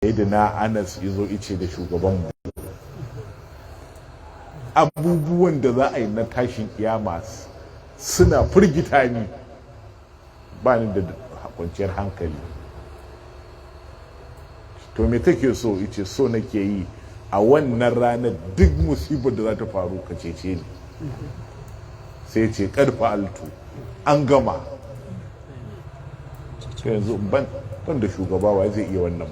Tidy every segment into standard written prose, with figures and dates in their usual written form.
Sayyidina Anas yazo ice da shugabanmu, abubuwan da za a yi na tashin kiyama suna firgita ni, ba ni da kwanciyar hankali. To me take so? Ice so nake yi a wannan ranar duk musibar da za ta faru ka cece ni. Sai ce karfa altu, an gama. Yanzu ban da shugaba, wa zai iya wannan?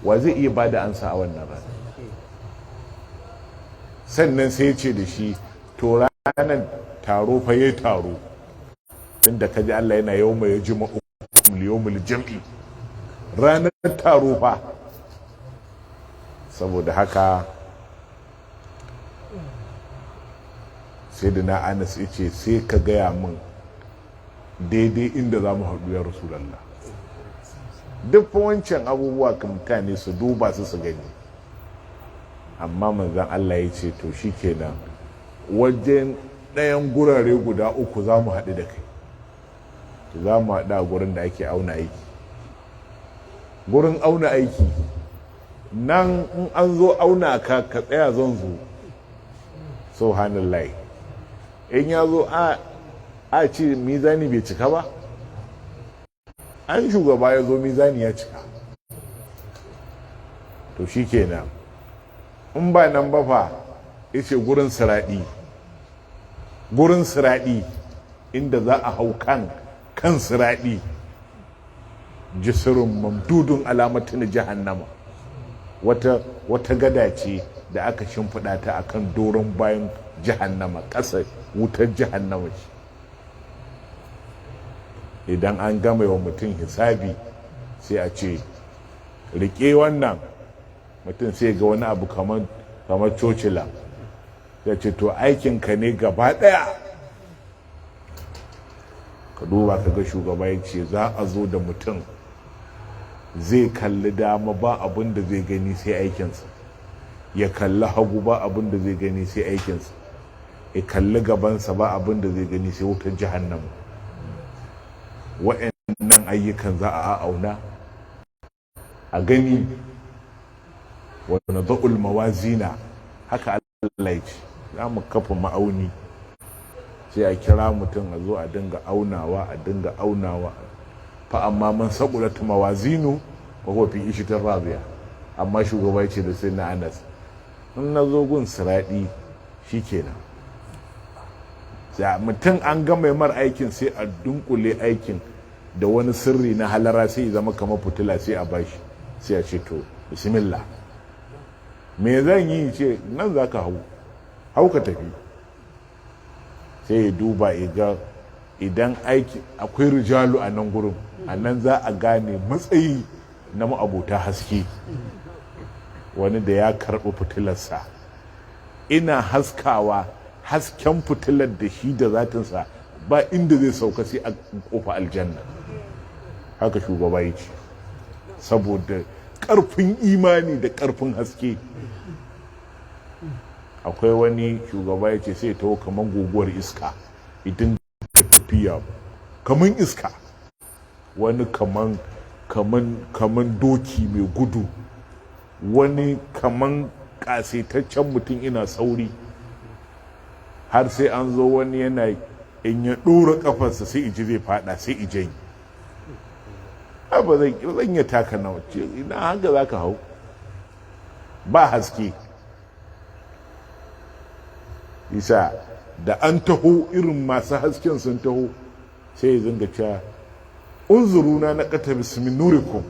Wa zai iya bada ansa a wannan rana? Sannan sai ce da shi, to ranar taro fa yayi taro, tunda kaji Allah yana yawma yajma'ukum liyawmil jam'i, ranar taro fa. Saboda haka sai da na Anas ya ce, sai ka gaya min daidai inda za mu haɗu ya Rasulallah. Duk wancan abubuwa kan mutane su duba su su gani. Amma manzan Allah ya ce, to shi kenan, wajen ɗayan gurare guda uku za mu haɗu da kai. Za mu haɗu a gurin da ake auna aiki, gurin auna aiki nan, in an zo auna ka, ka tsaya, zan zo. Subhanallah, in ya zo a ce mizani bai cika ba. An shugaba ya zo, mizani ya cika. To shi kenan, in ba nan ba fa? Yace gurin siraɗi, gurin siraɗi, inda za a hau kan siraɗi, jisirun mamdudun alamatin jahannama, wata gada ce da aka shimfiɗa ta akan doron bayan jahannama, ƙasa wutar jahannama ce. Idan an gama wa mutum hisabi, sai a ce, rike wannan. Mutum sai ga wani abu kamar cocila. Ya ce, to aikinka ne gaba ɗaya, ka duba ka ga. Shugaba ya ce za a zo da mutum, zai kalli dama, ba abin da zai gani sai aikinsa. Ya kalli hagu, ba abin da zai gani sai aikinsa. Ya kalli gabansa, ba abin da zai gani sai wutar jahannama. Wa'annan ayyukan za a auna a gani. Wa nada'ul mawazina, haka Allah ya ce, za mu kafa ma'auni. Sai a kira mutum, a zo a dinga aunawa, a dinga aunawa. Fa amma man saqulat mawazinu fa huwa fi ishatin radiya. Amma shugaba ya ce da sai na Anas, in na zo gun siradi, shikenan, mutum an gama mar aikin, sai a dunkule aikin da wani sirri na halara, sai ya zama kamar fitila, sai a bashi, sai a ce, to bismillah. Me zan yi? Ce nan za ka hau, hau ka tafi. Sai ya duba ya ga idan aiki akwai rijalu a nan gurin. A nan za a gane matsayi na ma'abota haske. Wani da ya karɓi fitilarsa, ina haskawa, hasken fitilar da shi da zatinsa ba inda zai sauka sai a kofa aljanna. Haka shugaba ya ce, saboda ƙarfin imani da ƙarfin haske. Akwai wani, shugaba ya ce, sai taho kamar guguwar iska, idan tafiya kamar iska. Wani kaman doki mai gudu, wani kaman kasaitaccen mutum ina sauri, har sai an zo wani yana in ya ɗora kafarsa sai iji zai fada, sai ije ba zan iya taka na wace ina. Haka za ka hau, ba haske. Isa da an taho, irin masu hasken sun taho, sai ya zinga cewa, unzuruna na kata bismin nurikum,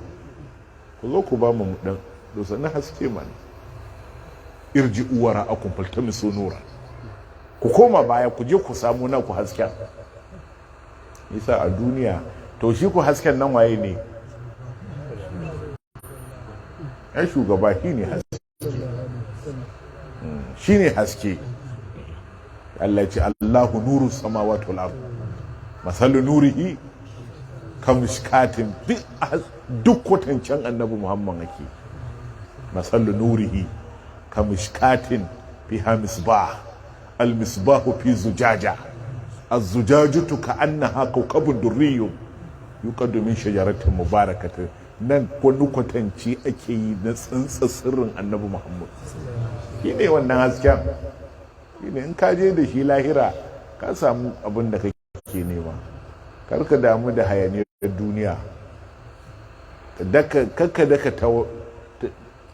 ku zo ku ba mu dan dosa na haske mana. Irji uwara akun faltamisu nura, ku koma baya, ku je ku samu na ku hasken. Isa a duniya, to shi ku hasken nan waye ne? Ai shugaba shi ne haske, shi ne haske. Allah ce, Allahu nuru samawati wal ard, masalu nurihi kamishkatin. Duk kwatancen Annabi Muhammad ake. Masalu nurihi kamishkatin fiha misbah, al misbahu fi zujaja, az-zujajatu ka'annaha kawkabun durriyyun yuqaddu min shajaratin mubarakatin. Nan wani kwatanci ake yi na tsantsa sirrin Annabi Muhammad. Shi ne wannan hasken, shi ne in ka je da shi lahira ka samu abin da kake nema. Kar ka damu da hayaniyar duniya. Kakka daka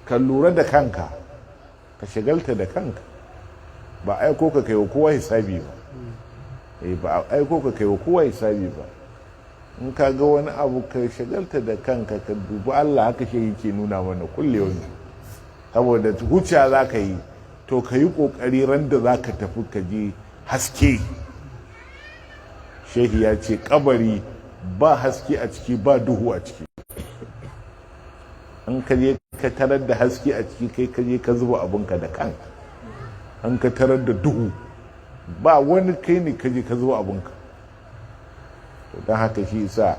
ka lura da kanka, ka shagalta da kanka. Ba aiko ka kai wa kowa hisabi ba. Eh, ba aiko ka kai wa kowa hisabi ba. In ka ga wani abu, ka shagalta da kanka, ka dubi Allah. Haka shi yake nuna mana kulle wani saboda huciya za ka yi. To, ka yi kokari ran da za ka tafi ka je haske. Shehi ya ce kabari ba haske a ciki, ba duhu a ciki. In ka je ka tarar da haske a ciki, kai ka je ka zuba abinka da kanka. An ka tarar da duhu, ba wani, kai ne ka je ka zuba abinka. To, don haka shi sa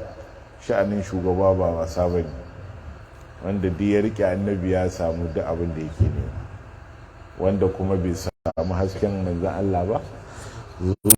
sha'anin shugaba ba wasa ba ne. Wanda duk ya rike Annabi ya samu duk abin da yake nema. Wanda kuma bai samu hasken Manzan Allah ba